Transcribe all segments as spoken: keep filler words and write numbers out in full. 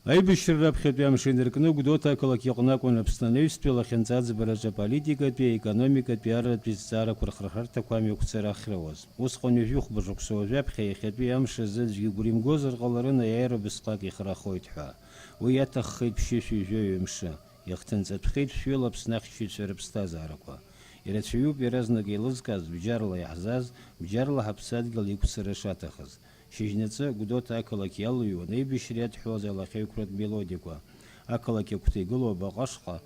Аибашьра раԥхьатәи амш инаркны Гәдоуҭа ақалақь иҟны акәын Аԥсны анаҩстәи лахьынҵа аӡбараҿы аполитикатәи, аекономикатәи, арратәи зҵаарақәа рхырхарҭақәа амҩақәҵара ахьрауаз. Усҟан ҩажәихәба шықәса уажәаԥхьа иахьатәи амш азы аӡәгьы игәра имгозар ҟаларын аиааира убысҟак ихрахоит ҳәа. Уи иаҭаххеит ԥшьышәи жәаҩа мшы. Ихҭынҵатәхеит шәҩыла Аԥсны ахьчаҩцәа рыԥсҭазаарақәа. Ирацәаҩуп иаразнак еилызкааз, бџьарла иаҳзааз, бџьарла ҳаԥсадгьыл иқәцара шаҭахыз. Шьыжьнаҵы Гәдоуҭа ақалақь иалыҩуан аибашьра иадҳәалаз алахьеиқәратә мелодиақәа. Ақалақь агәҭа игылоу абаҟа ашҟа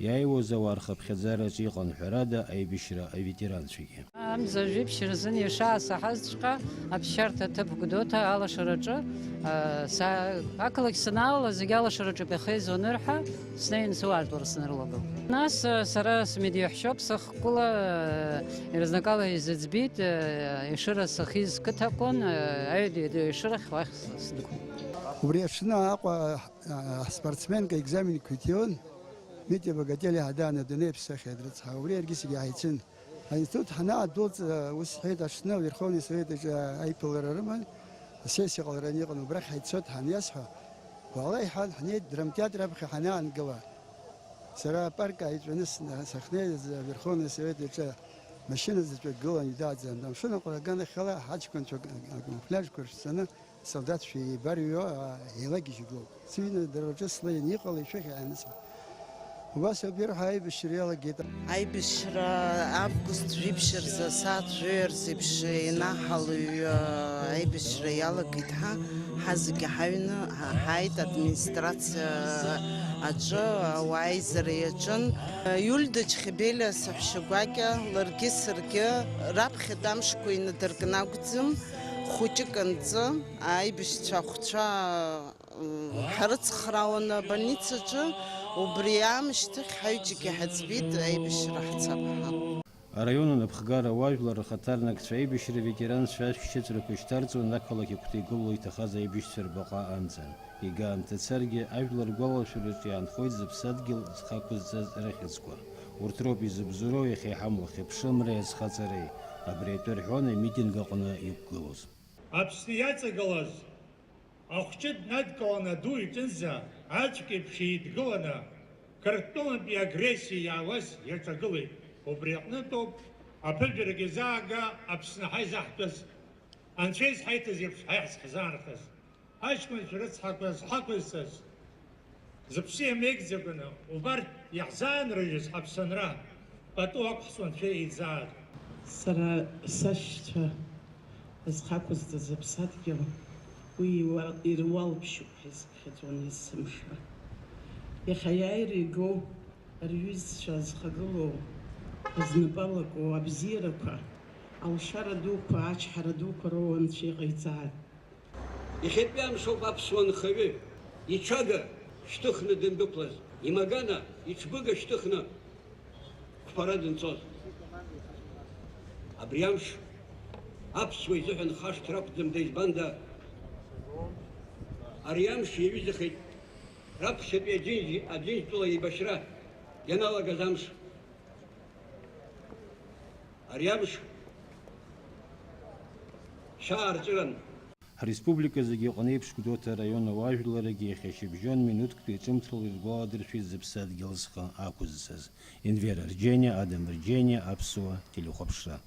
иааиуаз ауаа рхыԥхьаӡараҿы иҟан, ҳәарада, аибашьра аветеранцәагьы. Амза жәиԥшь рзын ишаасаҳазҵәҟьа, аԥсшьарҭа ҭыԥ Гәдоуҭа алашараҿы, а, са-, ақалақь санаала, зегьы алашараҿы иахьеизо анырҳәа, снеин сыуаажәлар снарылагылт. Нас, а, сара смедиаҳәшьоуп, сыхкәыла, а, иаразнакала изыӡбеит, а, Ешыра сахьиз қыҭакәын, а, аҩаду Ешырахь уахь с-, сдәықәлеит. Убри аҽны Аҟәа, а, ҳспортсменка екзаменқәа иҭиуан, Митиа Багатели ҳәа даан адунеи аԥсахьа дрыцҳа, убри иаргьы саргьы ҳаицын. Аинститут ҳанаадәылҵ, ус сҳәеит, аҽны Аверховный Совет аҿы аиԥылара рыман, асессиа ҟалараны иҟан, убрахь ҳаиццот ҳәа аниасҳәа, уаала иҳәан, ҳнеит драмтеатр аԥхьа ҳанаангыла. Сара апарк ааиҵәаны сна-, сахьнеиз, Аверховный Совет аҿы машьына заҵәык гылан, идааӡан, амшын аҟәара аганахьала ҳаҷкәынцәа камуфляжқәа ршәҵаны, Солдатцәа еибарыҩуа, еилагьежь игылоуп. Сыҩны дара рҿы слеин, иҟалеи шәыхьи ҳәа анысҳәа. Убас ауп ирҳәо, аибашьра иалагеит. Аибашьра август жәиԥшь рзы асааҭ жәаҩа рзеиԥш инаҳалҩҩы аибашьра иалагеит ҳәа, ҳа зегьы ҳаҩны ҳа-, ҳааит администрациа аҿы, ауаа аизара иаҿын. Иуль Дачхебелиа саҳәшьа гәакьа, ларгьы саргьы раԥхьатә амшқәа инадыркны акәӡам, хәыҷык анҵы. Аибашьцәа ахәцәа, м, ҳрыцхраауан абольницаҿы, убри аамышьҭахь ҳаҩыџьагьы ҳаӡбеит, аибашьра ҳцап ҳәа. Араион анапхгара ауаажәлар рхаҭарнакцәа аибашьра аветеранцәа ашәшьыҵәрақәа шьҭарҵон ақалақь агәҭа игылоу иҭахаз аибашьцәа рбаҟа амҵан. Ига аамҭа царгьы, ажәлар ргәалашәараҿы иаанхоит зыԥсадгьыл зхы ақәызҵаз рыхьӡқәа. Урҭ роуп изыбзоуроу иахьа иҳамоу ахьыԥшымреи азхаҵареи, абри атәы рҳәон амитинг аҟны иқәгылоз. Аԥсны иаҵагылаз ахәҷы днадкыланы аду иҿынӡа аӡәк еиԥш еидгыланы, Қырҭтәылантәи агрессиа иаауаз иаҿагылеит. Убри аҟнытәоуп аԥыжәарагь изаага Аԥсны ҳаизаҳтәыз, Анцәа изҳаиҭаз еиԥш ҳаиҳа зҳзаанхаз. Аҷкәынцәа рыцҳақәа зҳақәызҵаз, зыԥсы иамеигӡакәаны, убарҭ иаҳзаанрыжьыз ҳаԥсынра пату ақәҳҵо Анцәа иӡаат. Сара сашьцәа зхақәызҵаз аԥсадгьыл, уи иуа-, ируалԥшьуп ҳәа исыԥхьаӡон есымша. Иахьа аиааира игоу рҩызцәа зхагылоу, знапы алаку абзиарақәа, алшара дуқәа, ачҳара дуқәа роуа Анцәа иҟаиҵааит. Иахьатәи амшоуп аԥсуа нхаҩы иҽага шьҭыхны дандәықәлаз, имагана иҽбыга шьҭыхны қәԥара данцоз. Абри амш аԥсуа изыҳәан хашҭра ақәӡам, да избанда? Ари амш иаҩызахеит раԥхьатәи аџьынџь-, аџьынџьтәыла еибашьра ианалагаз амш. Ари амш шьаарҵәыран. Ҳреспублика зегьы иҟны еиԥш, Гәдоуҭа араион ауаажәларагьы иахьа шьыбжьон минуҭктәи ҿымҭрала иргәаладыршәеит зыԥсадгьыл зхы ақәызҵаз. Енвер Арџьениа, Адам Арџьениа, Аԥсуа телехәаԥшра.